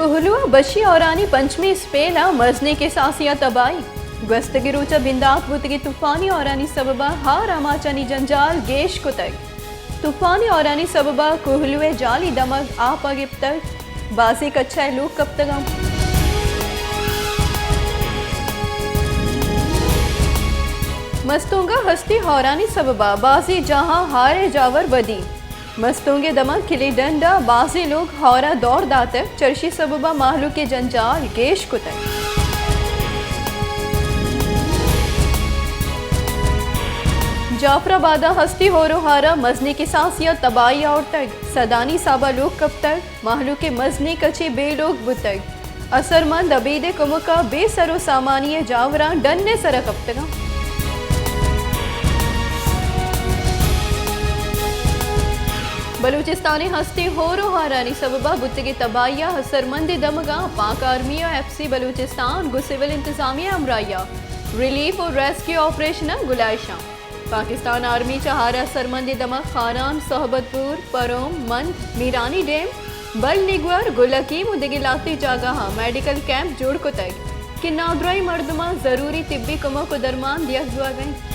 کوہلو ءَ بشی ہورانی پنچمی اسپیل ءَ مزنیں کساسے ءَ تباہی۔ گوستگیں روچ ءَ بندات بوتگیں طوفانی ہورانی سبب ءَ ہار آماچانی جنجال گیش کتگ۔ طوفانی ہورانی سبب ءَ کوہلو ءِ جہلی دمگ آپ ءَ گپتگ، بازیں کچہ ءِ لوگ کپتگ انت۔ مستونگ ءَ ہستی ہورانی سبب ءَ بازیں جاہاں ہار ءِ جاور ودی۔ مستونگ ءِ دمگ کلیں ڈنڈ ءَ بازیں لوگ ہور ءَ دور داتگ، چرشی سبب ءَ مہلوک ءِ جنجال گیش کتگ۔ جعفر آباد ءَ ہستی ہور ءُ ہار ءَ مزنیں کساسے ءَ تباہی آورتگ، سدانی حساب ءَ لوگ کپتگ، مہلوک ءِ مزنیں کچے بے لوگ بوتگ۔ اثرمند ابید ءِ کمک ءَ بے سر ءُ سامانی ءِ جاوراں ڈن ءِ سر ءَ کپتگ انت۔ بلوچستان ءِ ہستیں ہور ءُ ہارانی سبب ءَ بوتگیں تباہی ءَ اثرمندیں دمگاں پاک آرمی ءُ ایف سی بلوچستان گوں سول انتظامیہ ءِ ہمراہی ءَ ریلیف ءُ ریسکیو آپریشن ءَ گلائیشاں۔ پاکستان آرمی چہ ہار ءِ اثرمندیں دمگ خاران، صحبت پور، پروم، مند، میرانی ڈیم، بل نگور، گل حکیم ءُ دگہ لہتیں جاگہاں میڈیکل کیمپ جوڑ کتگ کہ نادراہیں مردماں ضروری طبی کمک ءُ درمان دیگ بوگ ءَ انت۔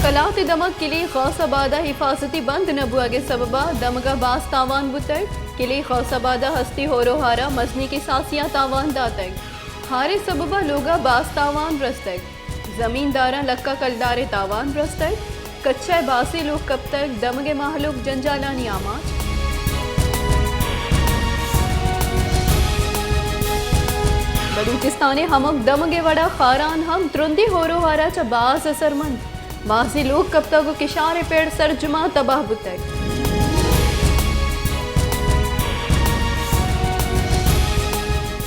کلات ءِ دمگ کلیں غوث آباد ءَ حفاظتی بند نہ بوگ ءِ سبب ءَ دمگ ءَ باز تاوان بوتگ۔ کلیں غوث آباد ءَ ہستی ہور ءُ ہار ءَ مزنیں کساسے ءَ تاوان داتگ۔ ہار ءِ سبب ءَ لوگ ءَ باز تاوان رستگ۔ زمینداراں لکاں کلدار ءِ تاوان رستگ۔ کچہ ءِ بازیں لوگ کپتگ، دمگ ءِ مہلوک جنجالانی آماچ۔ بلوچستان ءِ ہمک دمگ ءِ وڑ ءَ خاران ہم ترندیں ہور ءُ ہار ءَ چہ باز اثرمند۔ بازیں لوگ کپتگ ءُ کشار ءِ پڑ سرجماں تباہ بوتگ۔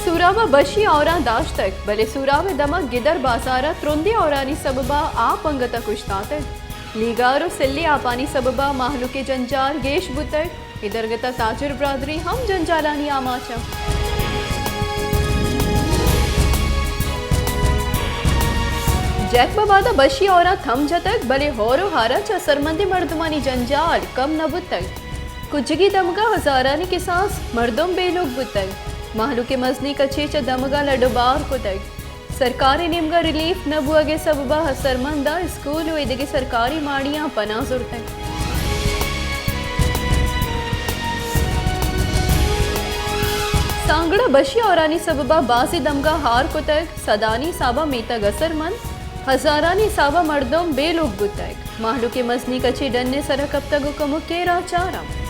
سوراب ءَ بشی ہوراں داشتگ، بلے سوراب ءِ دمگ گدر بازار ءَ ترندیں ہورانی سبب ءَ آپ انگت ءَ کشتاتگ۔ لیگار ءُ سلیں آپانی سبب ءَ مہلوک ءِ جنجال گیش بوتگ۔ اے درگت ءَ تاجر برادری ہم جنجالانی آماچ انت۔ جیکب آباد ءَ بشی ہوراں تھم جتگ، بلے ہور ءُ ہار ءَ چہ سرمندیں مردمانی جنجال کم نہ بوتگ۔ کجگی دمگ ءَ ہزارانی کساس مردم بے لوگ بوتگ۔ مہلوک ءِ مزنیں کچے چہ دمگ ءَ لڈ ءُ بار کتگ۔ سرکار ءِ نیمگ ءَ ریلیف نہ بوگ ءِ سبب ءَ اثرمنداں اسکول ءُ ایدگہ سرکاری ماڑیاں پناہ زرتگ۔ سانگڑ ءَ بشی ہورانی سبب ءَ بازیں دمگاں ہار کتگ، سدانی حساب ءَ میتگ اثرمند، ہزارانی حساب ءَ مردم بے لوگ بوتگ۔ مہلوک ءِ مزنیں کچے ڈن ءِ سر ءَ کپتگ ءُ کمک ءِ راہ چار انت۔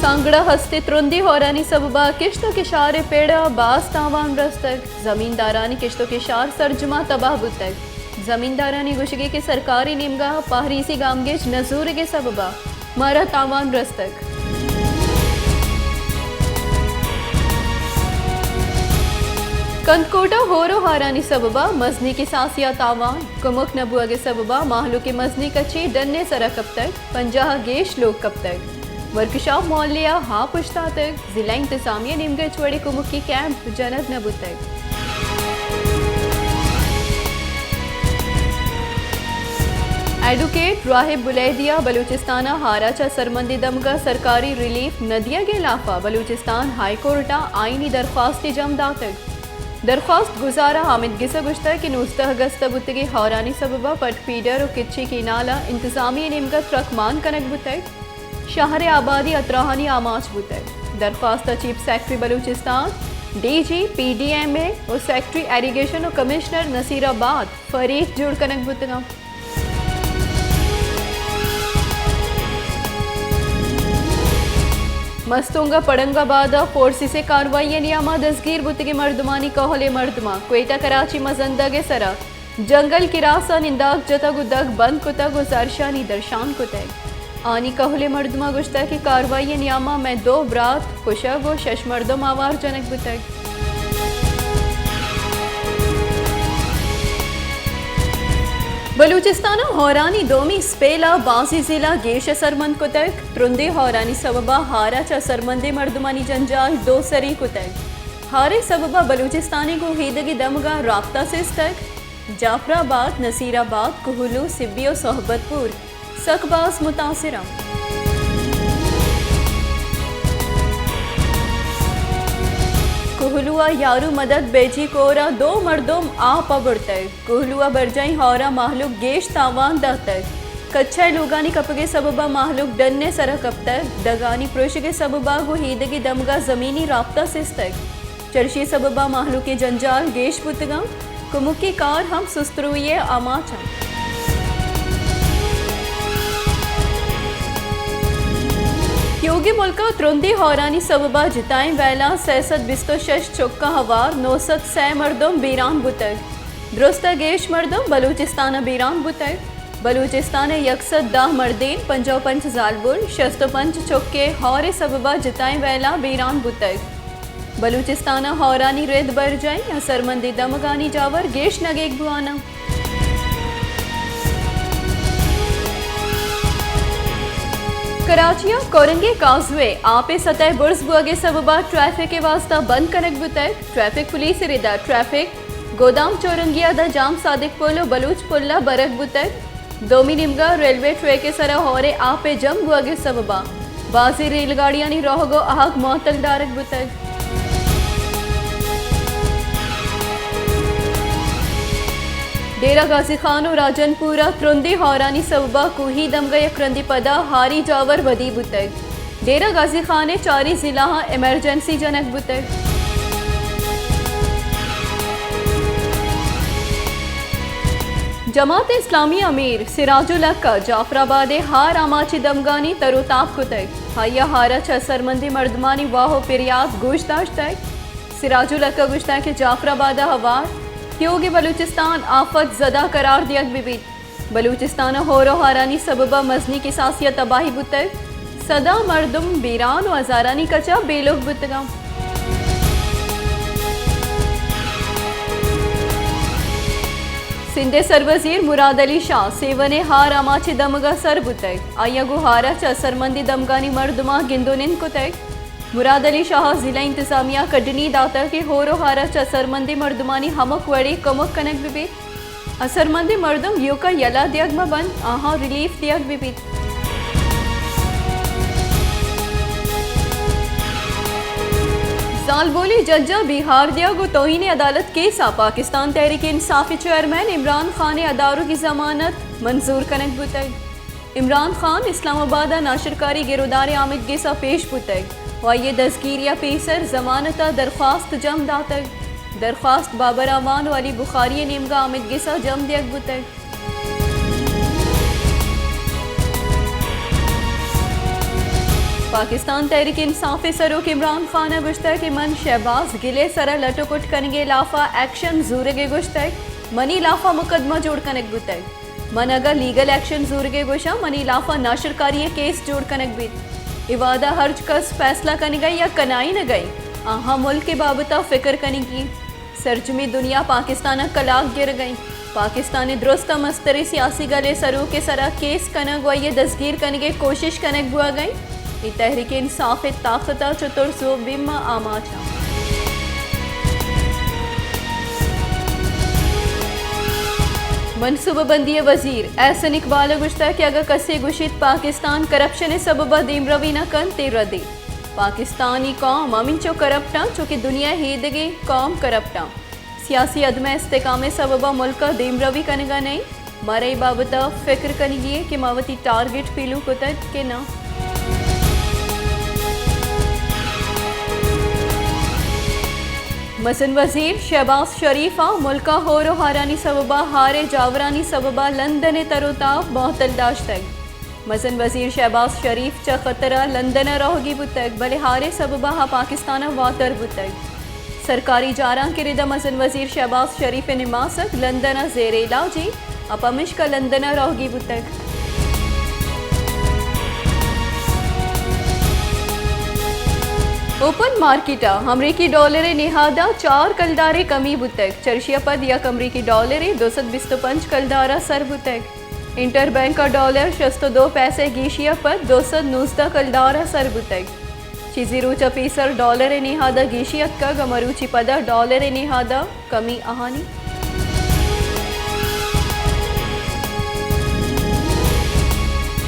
سانگڑ ءَ ہستیں ترندیں ہورانی سبب ءَ کشت ءُ کشار ءِ پڑ ءَ باز تاوان رستگ۔ زمیندارانی کشت ءُ کشار سرجماں تباہ بوتگ۔ زمیندارانی گوشگ اِنت کہ سرکار ءِ نیمگ ءَ پہریزی گامگیج نہ زورگ ءِ سبب ءَ مارا تاوان رستگ۔ کندکوٹ ءَ ہور ءُ ہارانی سبب ءَ مزنیں کساسے ءَ تاوان، کمک نہ بوگ ءِ سبب ءَ مہلوک ءِ مزنیں کچے ڈن ءِ سر ءَ کپتگ، پنجاہ ءَ گیش لوگ کپتگ۔ ورکشاپ محلہ ءَ آپ اوشتاتگ، ضلع انتظامیہ ءِ نیمگ ءَ ہچ وڑیں کمکی کیمپ جنگ نہ بوتگ۔ ایڈووکیٹ راہب بلیدی ءَ بلوچستان ءَ ہار ءَ چہ سرمندیں دمگ ءَ سرکاری ریلیف نہ دیگ ءِ ہلاپ ءَ بلوچستان ہائی کورٹ ءَ آئینی درخواستے جم داتگ۔ درخواست گزار ءَ حامد گس ءَ گوشتگ کہ نوزدہ اگست ءَ بوتگیں ہورانی سبب ءَ پٹ فیڈر ءُ کچی کینال ءَ انتظامیہ ءِ نیمگ ءَ ترک مان کنگ بوتگ۔ شہر ءِ آبادی ءَ تراہانی آماچ بوتگ۔ درخواست ءَ chief secretary Balochistan, D G, P D M A ءُ سیکرٹری ایریگیشن ءُ کمشنر نصیر آباد فریق جوڑ کنگ بوتگ انت۔ مستونگ ءَ پڑنگ آباد ءَ فورسز ءِ کاروائی ءِ نیام ءَ دزگیر بوتگیں مردمانی کہول ءِ مردماں کوئٹہ کراچی مزندگ ءِ سر ءَ جنگل کراس ءَ ننداک جتگ ءُ دگ بند کتگ ءُ زہرشانی درشان کتگ۔ آنی کہول ءِ مردماں گوشتگ کہ کاروائی ءِ نیام ءَ مئے دو برات کشگ ءُ شش مردم آوار جنگ بوتگ۔ بلوچستان ءَ ہورانی دومی اسپیل ءَ بازیں ضلع گیش اثرمند کتگ۔ ترندیں ہورانی سبب ءَ ہار ءَ چہ اثرمندیں مردمانی جنجال دو سری کتگ۔ ہار ءِ سبب ءَ بلوچستان ءِ گوں ایدگہ دمگاں رابطہ سستگ۔ جعفر آباد، نصیر آباد، کوہلو، سبی و صحبت پور سک باز متاثر انت۔ کوہلو ء یارو مدد بیجی کور ء دو مردم آپ ء برتگ۔ کوہلو ء برجائیں ہور ء مہلوک گیش تاوان داتگ۔ کچہ ء لوگانی کپگ ء سبب ء مہلوک ڈن ء سر ء کپتگ۔ ڈگانی پرشگ ء سبب ء گوں ہیدگی دمگ ء زمینی رابطہ سستگ۔ چرشی ء سبب ء مہلوک ء جنجال گیش بوتگ انت۔ کمکی کار ہم سستروئی ء آماچ انت۔ تیوگیں ملک ء ترندیں ہورانی سبب ء جتائیں ویلاں سئے سد بیست ء شش چکاں ہوار نو سد سئے مردم بیران بوتگ۔ درست ء گیش مردم بلوچستان ء بیران بوتگ۔ بلوچستان ء یک سد دہ مردین، پنجاہ ء پنچ زالبول، شست ء پنچ چک ء ہور ء سبب ء جتائیں ویلاں بیران بوتگ۔ بلوچستان ء ہورانی رد برجائیں، اثرمندیں دمگانی جاور گیش نگیگ بوان انت۔ کراچی ء کورنگی کازوے آپ ء سطح برز بوگ ء سبب ء ٹریفک ء واستہ بند کنگ بوتگ۔ ٹریفک پولیس ء ردا ٹریفک گودام چورنگی ء داں جام صادق پل و بلوچ پل ء برگ بوتگ۔ دومی نیمگا ریلوے ٹریک ء سرا ہورے آپ ء جم بوگ ء سببا بازیں ریل گاڑیانی روہگ و آہگ معطل دارگ بوتگ۔ ڈیرہ غازی خان و راجن پورا ترندیں ہورانی سببا کوہی دمگا یک رندی پدا ہاری جاور ودی بوتگ۔ ڈیرہ غازی خان ء چاری ضلعاں ایمرجنسی جنگ بوتگ۔ جماعت اسلامی امیر سراج الحق ء جعفر آباد ء ہار آماچی دمگانی تر و تاب کتگ۔ آئی ء ہار ء چہ سرمندیں مردمانی واہ و پریات گوش داشتگ۔ سراج الحق ء گوشتگ کہ جعفر آباد ء ہوار تیوگیں بلوچستان آفت زدہ قرار دیگ بہ بیت۔ بلوچستان ء ہور و ہارانی سبب ء مزنی کساسی ء تباہی بوتگ۔ سداں مردم بیران و ہزارانی کچ ء بے لوگ بوتگ انت۔ سندھ ء سروزیر مراد علی شاہ سیون ء ہار آماچ ء دمگ ء سر بوتگ۔ آئی ء گوں ہار ء چہ سرمندی دمگانی مردماں گند و نند کتگ۔ مراد علی شاہ ء ضلع انتظامیہ ء کڈنی داتگ کہ ہور و ہار ء چہ سرمندیں مردمانی ہمک وڑیں کمک کنگ بہ بیت۔ اثرمندیں مردم ایوکا یلہ دیگ مہ بنت، آہاں ریلیف دیگ بہ بیت۔ زالبولی جج ء بیہار دیگ و توہین عدالت کیس ء پاکستان تحریک انصاف ء چیئرمین عمران خان ء ادارگی ضمانت منظور کنگ بوتگ۔ عمران خان اسلام آباد ء ناشرکاری گرودار ء آمدگس ء پیش بوتگ و آئی ء دزگیری ء پیسر ضمانت ء درخواست جم داتگ۔ درخواست بابر اعوان و علی بخاری ء نیمگ ء آمدگس ء جم دیگ بوتگ۔ پاکستان تحریک انصاف ء سروک عمران خان ء گوشتگ کہ من شہباز گل ء سر ء لٹ و کٹ کنگ ء لاف ء ایکشن زورگ ء گوشتگ، منی لاف ء مقدمہ جوڑ کنگ بوتگ۔ من اگاں لیگل ایکشن زورگ ء گوشاں، منی لاف ء ناشرکاری ء کیس جوڑ کنگ بیت۔ اے وہد ء ہرچ کس فیصلہ کنگ ء یا کنائینگ ء انت، آہاں ملک ء بابت ء فکر کنگی انت۔ سرجمیں دنیا پاکستان ء کلاگ گرگ ء انت۔ پاکستان ء درست ء مستریں سیاسی گل ء سروک ء سرا کیس کنگ و آئی ء دزگیر کنگ ء کوشش کنگ بوہگ ء انت۔ اے تحریک انصاف ء طاقت ء چہ ترس و بیم ء آماچ انت۔ منصوبہ بندی ء وزیر احسن اقبال ء گوشتگ کہ اگاں کسے گوشیت پاکستان کرپشن ء سبب ء دیمروی نہ کنت، اے ردے۔ پاکستانی قوم ہمینچو کرپٹ انت، چو کہ دنیا ء ایدگہ قوم کرپٹ انت۔ سیاسی عدم استحکام ء سبب ء ملک ء دیمروی کنگ ء نہ انت۔ مارا اے بابت ء فکر کنگی انت کہ ما وتی ٹارگٹ پیلو کتگ کہ نہ۔ مزن وزیر شہباز شریف ء ملک ء ہور و ہارانی سبب ء ہار ء جاورانی سبب ء لندن ء تر و تاب معطل داشتگ۔ مزن وزیر شہباز شریف چہ قطر ء لندن ء روہگی بوتگ، بلے ہار ء سبب ء آ پاکستان ء واتر بوتگ۔ سرکاری جاراں کہ رد ء مزن وزیر شہباز شریف ء نماسگ لندن ء زیر علاج انت ء پمشکا لندن ء روہگی بوتگ۔ اوپن مارکیٹ ء امریکی ڈالر ء نہاد ء چار کلدار ء کمی بوتگ۔ چرشی ء پد یک امریکی ڈالر ء دو سد بیست و پنچ کلدار ء سر بوتگ۔ انٹر بینک ء ڈالر شست و دو پیسہ گیشی ء پد دو سد نوزدہ کلدار ء سر بوتگ۔ چیزی روچ ء پیسر ڈالر ء نہاد ء گیشی اتکگ ء مروچی پدا ڈالر ء نہاد ء کمی آہانی۔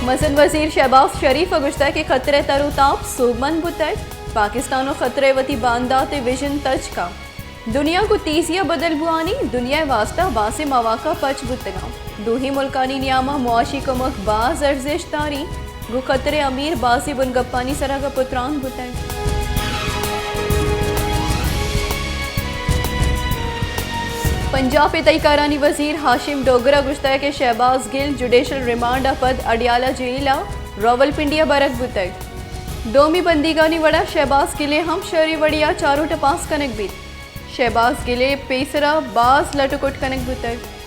مزن وزیر شہباز شریف ء گوشتگ کہ قطر ء تر و تاب سوبمند بوتگ، پاکستان و قطر ء وتی باندات ء وژن تچک ء۔ دنیا گوں تیزی ء بدل بوانی، دنیا ء واستہ بازیں مواقع پچ بوتگ انت۔ دوہیں ملکانی نیام ء معاشی کمک باز ارزشت داری، گوں قطر ء امیر بازیں بنگپانی سرا گپ و تران بوتگ۔ پنجاب ء تہی کارانی وزیر ہاشم ڈوگر ء گوشتگ کہ شہباز گل جوڈیشل ریمانڈ ء پد اڈیالہ جیل ء راولپنڈی ء برگ بوتگ۔ دومی بندیگانی وڑا شہباز گل ء ہم شری وڑی ء چاروٹ ء پاس کنگ بیت۔ شہباز گل ء پیسرا باز لٹ ء کٹ کنگ بوتگ۔